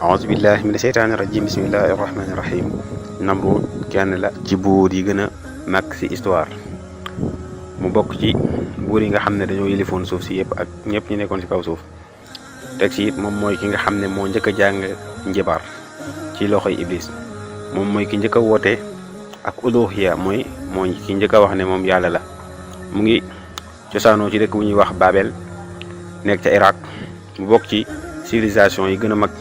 aouzu billahi mina sheytaani rajim bismillahi rahmaani rahim. Namrud kenn la ci buur yi gën a mag ci histoire mu bokk ci buur yi nga xam ne dañoo yilifoon suuf si yëpp ak ñëpp ñu nekkoon ci kaw suuf. teg ci it moom mooy ki nga xam ne moo njëkk a jàng njibar ci loxoy iblis. moom mooy ki njëkk a woote ak uluhiya mooy ki njëkk a wax ne moom yàlla la. mu ngi cosaanoo ci dëkk bu ñuy wax Babel nekk ca Irak. mu bokk ci civilisation yi gën a mag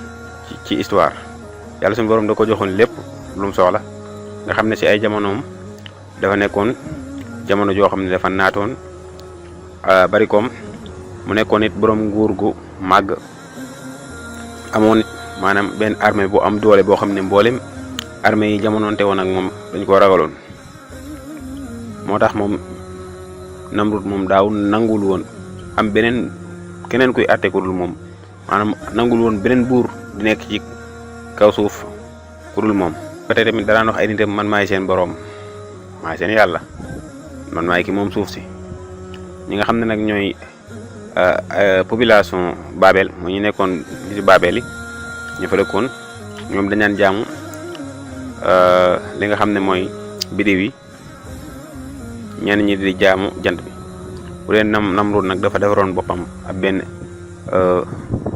ci histoire. yàlla suñu borom da ko joxoon lépp lu mu soxla nga xam ne ci ay jamonoom dafa nekkoon jamono joo xam ne dafa naatoon bari koom. mu nekkoon it borom nguur gu màgg amoon it maanaam benn armée bu am doole boo xam ne mboolem armée yi jamonoonte woon ak moom dañ koo ragaloon. moo tax moom Namrud moom daaw nangul woon am keneen kuy àtte ku dul moom, maanaam nangul woon beneen buur di nekk ci kaw suuf ku dul moom. ba tey tamit danaan wax ay nitam man maay seen boroom, maay seen yàlla, man maay ki moom suuf si. ñi nga xam ne nag ñooy population Babel mu ñu nekkoon ci Babel yi ñu fa dëkkoon, ñoom dañaan jaamu li nga xam ne mooy biddiw yi, ñenn ñi di jaamu jant bi. bu dee Namrud nag dafa defaroon boppam ab benn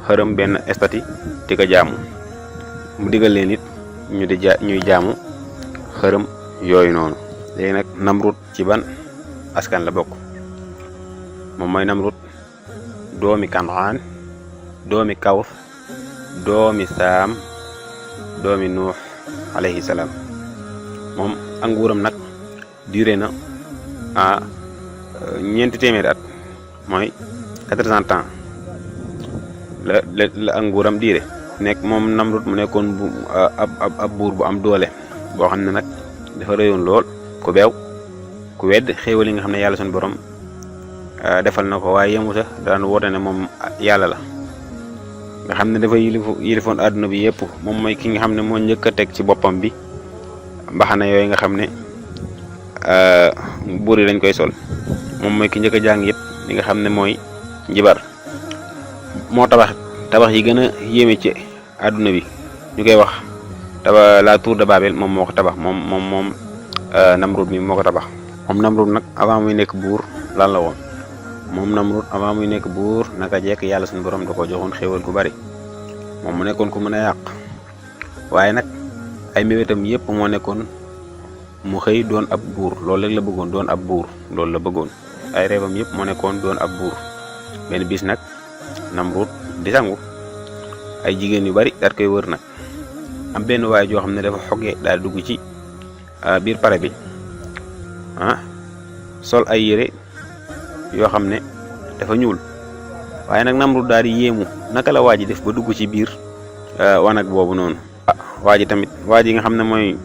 xërëm, benn estati di ko jaamu. mu digal leen it ñuy jaamu xërëm yooyu noonu. léegi nag Namrud ci ban askan la bokk? moom mooy Namrud doomi Kanaan, doomi Kawf, doomi Saam, doomi Nuux alayhi salaam. moom ak nguuram nag duré na ñeenti téeméeri at, mooy 400 ans la ak nguuram diire. nekk moom Namrud mu nekkoon ab buur bu am doole boo xam ne nag dafa rëyoon lool, ku beew, ku wedd xéewal yi nga xam ne yàlla suñu borom defal na ko. waaye yemu sax daan woote ne moom yàlla la, nga xam ne dafa yilifoon àdduna bi yëpp. moom mooy ki nga xam ne moo njëkk a teg ci boppam bi mbaxana yooyu nga xam ne buur yi dañ koy sol. moom mooy ki njëkk a jàng yëpp li nga xam ne mooy njibar. moo tabax yi gën a yéeme ci àdduna bi, ñu koy wax la tour de Babel. moom moo ko tabax, moom Namrud mi moo ko tabax. moom Namrud nag avant muy nekk buur lan la woon? moom Namrud avant muy nekk buur naka jekk yàlla suñu borom da ko joxoon xéewal gu bari. moom mu nekkoon ku mën a yàq, waaye nag ay mébétam yëpp moo nekkoon mu xëy doon ab buur. loolu rek la bëggoon, doon ab buur, loolu la bëggoon. ay reebam yëpp moo nekkoon doon ab buur. benn bis nag Namrud di sangu, ay jigéen yu bari daal koy wër nag. am benn waay joo xam ne dafa xoge daal dugg ci biir pare bi sol ay yére yoo xam ne dafa ñuul. waaye nag Namrud daal di yéemu naka la waa ji def ba dugg ci biir wanag boobu noonu. waa ji nga xam ne mooy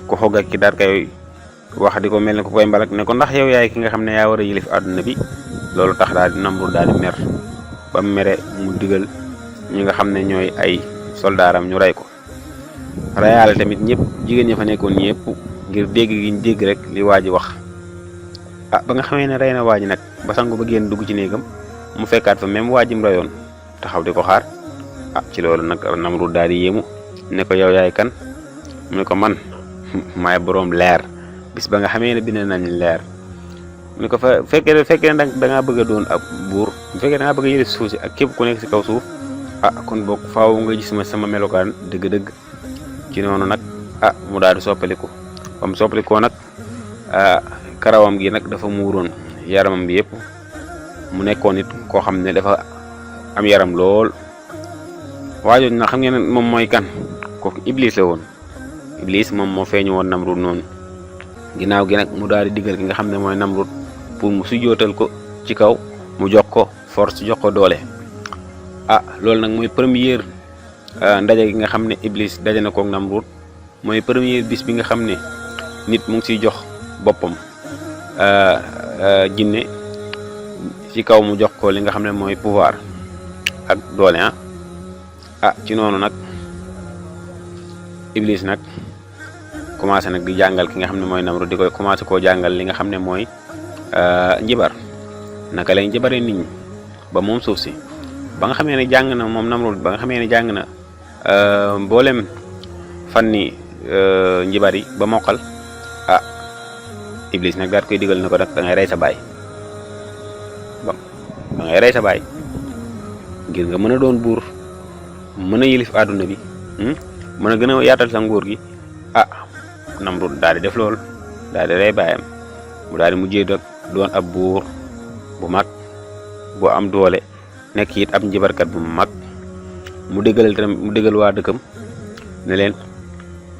ko xog ak ki daal koy wax di ko mel ne ku koy mbalak ne ko ndax yow yaay ki nga xam ne yaa war a yilif àdduna bi. loolu tax daal di Namrud daal di mer, ba mu mere mu digal ñi nga xam ne ñooy ay soldaaram ñu rey ko. reyaale tamit ñëpp, jigéen ñi fa nekkoon ñëpp, ngir dégg gi ñu dégg rek li waa ji wax. ba nga xamee ne rey na waa ji nag ba sangu ba génn dugg ci néegam, mu fekkaat fa même waa ji mu reyoon taxaw di ko xaar. ci loolu nag Namrud daal di yéemu ne ko yow yaay kan? mu ne ko man maay boroom leer. bis ba nga xamee ne bind nañ leer, mu ne ko fekkee ne da ngaa bëgg a doon ab buur, bu fekkee da ngaa bëgg a yële suuf si ak képp ku nekk si kaw suuf, kon bokk faaw nga gis sama melokaan dëgg-dëgg. ci noonu nag mu daal di soppaliku. ba mu soppalikoo nag karawam gi nag dafa muuroon yaramam bi yëpp. mu nekkoon nit koo xam ne dafa am yaram lool. waajooju nag xam ngeen ne moom mooy kan? kooku Iblis la woon. Iblis moom moo feeñu woon Namrud noonu. ginnaaw gi nag mu daal di digal ki nga xam ne mooy Namrud pour mu sujjootal ko ci kaw, mu jox ko force, jox ko doole. loolu nag mooy première ndaje gi nga xam ne Iblis daje na koog Namrud. mooy première bis bi nga xam ne nit mu ngi siy jox boppam jinne ci kaw, mu jox ko li nga xam ne mooy pouvoir ak doole. ci noonu nag Iblis nag commencé nag di jàngal ki nga xam ne mooy Namrud, di koy commencé koo jàngal li nga xam ne mooy njibar, naka lay njibaree nit ñi ba moom suuf si. ba nga xamee ne jàng na moom Namrud, ba nga xamee ne jàng na mboolem fanni njibar yi ba mokkal Iblis nag daal koy digal na ko nag da ngay rey sa baay bon da ngay rey sa baay ngir nga mën a doon buur mën a yilif àdduna bi mën a gën a yaatal sa nguur gi Namrud daal di def lool daal di rey baayam mu daal di mujjee doon ab buur bu mag bu am doole nekk it ab njibarkat bu mag mu déggal waa dëkkam ne leen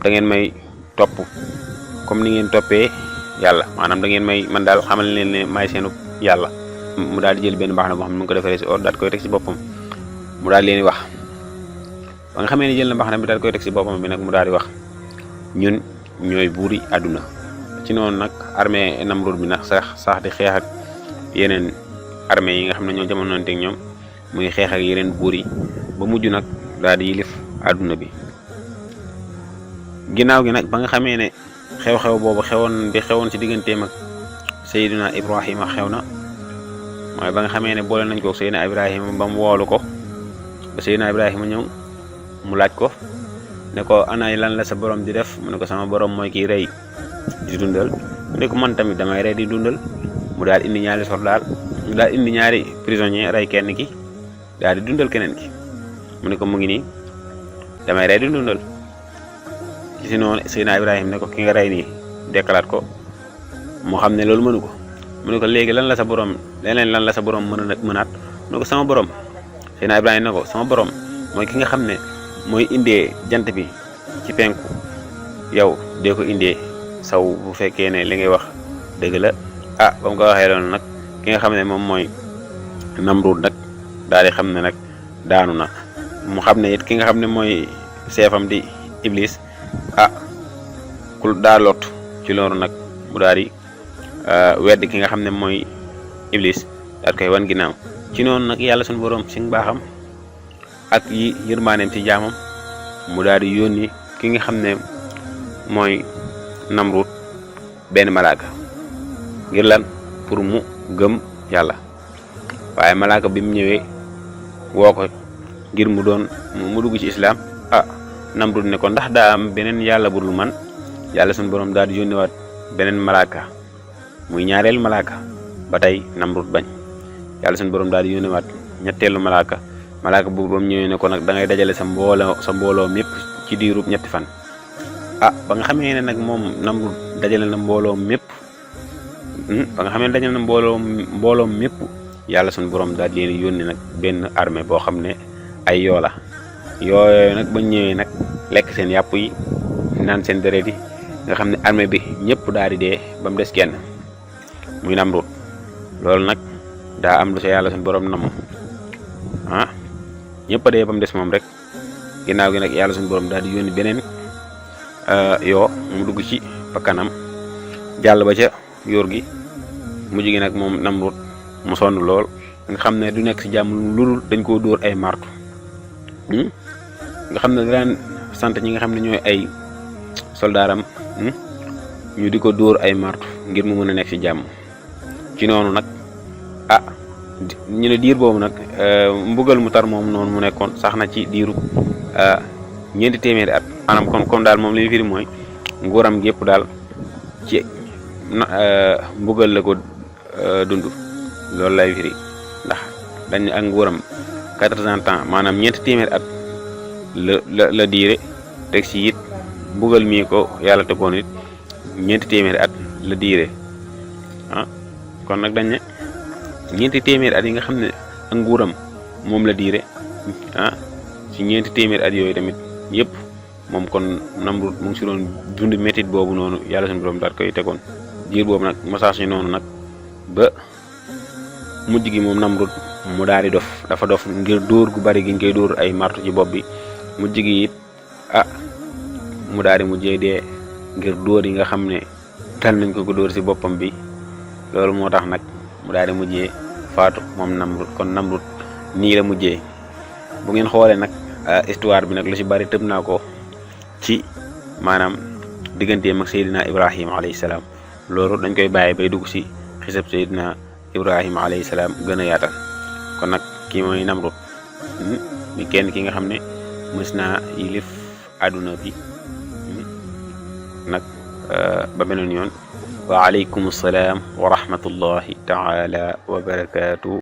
da ngeen may topp comme ni ngeen toppee yàlla maanaam da ngeen may man daal xamal leen ne maay seenu yàlla. mu daal di jël benn baax na boo xam ne mu ngi ko defaree si or daal koy teg si boppam mu daal leen di wax ba nga xamee ne jël na baax na bi daal koy teg si boppam bi nag mu daal di wax ñun ñooy buuri àdduna. ci noonu nag armée Namrud bi nag sax di xeex ak yeneen armée yi nga xam ne ñoo jamonoonte ak ñoom muy xeex ak yeneen buur yi ba mujj nag daal di yilif àdduna bi. ginnaaw gi nag ba nga xamee ne xew-xew boobu xewoon ci digganteem ak Seydina Ibrahima xew na mooy ba nga xamee ne boole nañ ko Seydina Ibrahima ba mu woolu ko ba Seydina Ibrahima ñëw mu laaj ko ne ko ana lan la sa borom di def mu ne ko sama borom mooy kiy rey di dundal mu ne ko man tamit damay rey di dundal mu daal indi ñaari soldaar mu daal indi ñaari prisonnier rey kenn ki daal di dundal keneen ki mu ne ko mu ngi nii damay rey di dundal ci si noonu Seydina Ibrahima ne ko ki nga rey nii dekkalaat ko mu xam ne loolu mënu ko mu ne ko léegi lan la sa borom leneen lan la sa borom mënaat mu ne ko sama borom Seydina Ibrahima ne ko sama borom mooy ki nga xam ne mooy indee jant bi ci penku yow dee ko indee saw bu fekkee ne li ngay wax dëgg la ba mu ko waxee loolu nag ki nga xam ne moom mooy Namrud nag daal di xam ne nag daanu na mu xam ne it ki nga xam ne mooy seefam di Iblis ku daa lot ci loolu nag mu daal di wedd ki nga xam ne mooy Iblis daal koy wan ginnaaw ci noonu nag yàlla suñu borom ci mbaaxam ak yi yërmaaneem ci jaamam mu daal di yónni ki nga xam ne mooy Namrud benn malaaka ngir lan pour mu gëm yàlla waaye malaaka bi mu ñëwee woo ko ngir mu dugg ci islaam Namrud ne ko ndax daa am beneen yàlla bu dul man yàlla suñu borom daal di yónniwaat beneen malaaka muy ñaareel malaaka ba tey Namrud bañ yàlla suñu borom daal di yónniwaat ñetteelu malaaka bu ba mu ñëwee ne ko nag da ngay dajale sa mbooloo mépp ci diirub ñetti fan. ba nga xamee ne nag moom Namrud dajale na mbooloo mépp mbooloo mépp yàlla suñu borom daal di leen yónni nag benn armée boo xam ne ay yoola yooyu nag ba ñëwee nag lekk seen yàpp yi naan seen deret yi nga xam ne armée bi ñëpp daal di dee ba mu des kenn muy Namrud loolu nag daa am lu sa yàlla suñu borom namm ñëpp a dee ba mu des moom rek ginnaaw gi nag yàlla suñu borom daal di yónni beneen yoo mu dugg ci bakkanam jàll ba ca yóor gi mujj gi nag moom Namrud mu sonn lool nga xam ne du nekk ci jàmm lu dul dañ koo dóor ay martu nga xam ne daan sant ñi nga xam ne ñooy ay soldaaram ñu di ko dóor ay martu ngir mu mën a nekk ci jàmm ci noonu nag ñu ne diir boobu nag mbugal mu tar moom noonu mu nekkoon sax na ci diiru 400 at maanaam kon daal moom li ñu firi mooy nguuram gi yëpp daal ci mbugal la ko dund loolu lay firi ndax dañ ak nguuram 80 ans maanaam 400 at la diire teg si it mbugal mii ko yàlla tegoon it 400 at la diire kon nag dañ ne 400 at yi nga xam ne ak nguuram moom la diire ci 400 at yooyu tamit yëpp moom kon Namrud mu ngi si doon dund métit boobu noonu yàlla suñu borom daal koy tegoon diir boobu nag message yi noonu nag ba mujj gi moom Namrud mu daal di dafa dof ngir dóor gu bari gi ñu koy dóor ay martu ci bopp bi mujj gi it mu daal di mujjee dee ngir dóor yi nga xam ne dal nañ ko dóor si boppam bi loolu moo tax nag mu daal di mujjee faatu moom Namrud kon Namrud nii la mujjee bu ngeen xoolee nag histoire bi nag lu ci bari tëb naa ko ci maanaam digganteem ak Seydina Ibrahima alayhi salaam loolu dañ koy bàyyi bay dugg ci xisab Seydina Ibrahima alayhi salaam gën a yaatal kon nag kii mooy Namrud mi kenn ki nga xam ne mës naa yilif àdduna bi nag ba beneen yoon wa aleykum salaam wa rahmatullahi taala wa barakaatu